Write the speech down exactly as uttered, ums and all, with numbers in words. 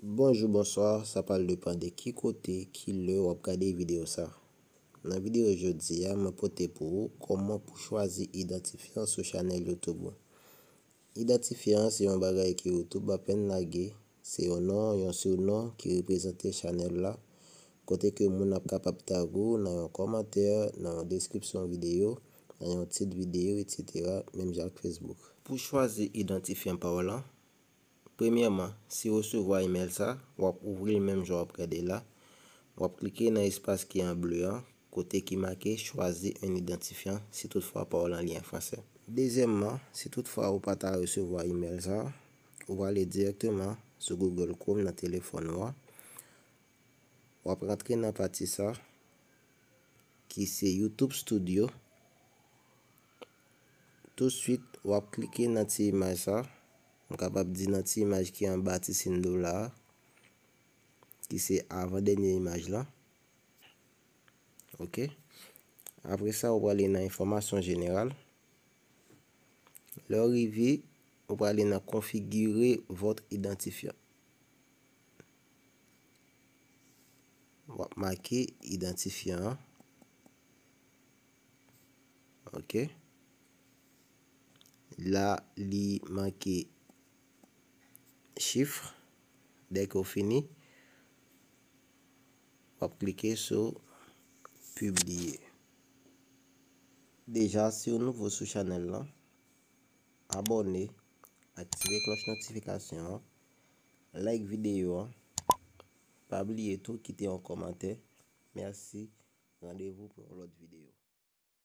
Bonjou, bonswa, sa pral depann de ki kote, ki lè w ap gade videyo sa. Nan videyo jodi a, mwen pote pou ou kòman pou chwazi idantifyan sou chanèl YouTube ou. Idantifyan an se yon bagay ke YouTube apèn lage, se yon non, yon sinon ki reprezante chanèl la, kote ke moun ap kapab tag ou nan yon kòmantè, nan yon deskripsyon videyo, nan yon tit videyo, etsetera, menm jan ak Facebook. Pou chwazi idantifyan pa w lan, premyèman, si w resevwa imèl sa, w ap ouvri l menm jan w ap gade la. W ap klike nan espas ki an ble an, kote ki make Choisis un identifiant, si toutfwa pa w lan li an fransè. Dezyèmman, si toutfwa ou pa ta resevwa imèl sa, ou prale dirèkteman sou Google Chrome nan telefòn ou an. W ap rantre nan pati sa, ki se YouTube Studio. Tousuit, w ap klike nan ti imaj sa. M kapab di nan ti imaj ki anba ti siy dola a, ki se avan dènye imaj lan. Ok. Apre sa, ou prale nan enfòmasyon jeneral. Lè w rive, ou prale nan configurer votre identifiant. W ap make idantifyan an. Ok. La, li make chif. Dèke w fini, w ap klike sou pibliye. Deja, si w nouvo sou chanèl lan, abòne, aktive klòch notifikasyon an, like videyo an, pa bliye tou kite yon kòmantè. Mèsi, randevou pou yon lòt videyo.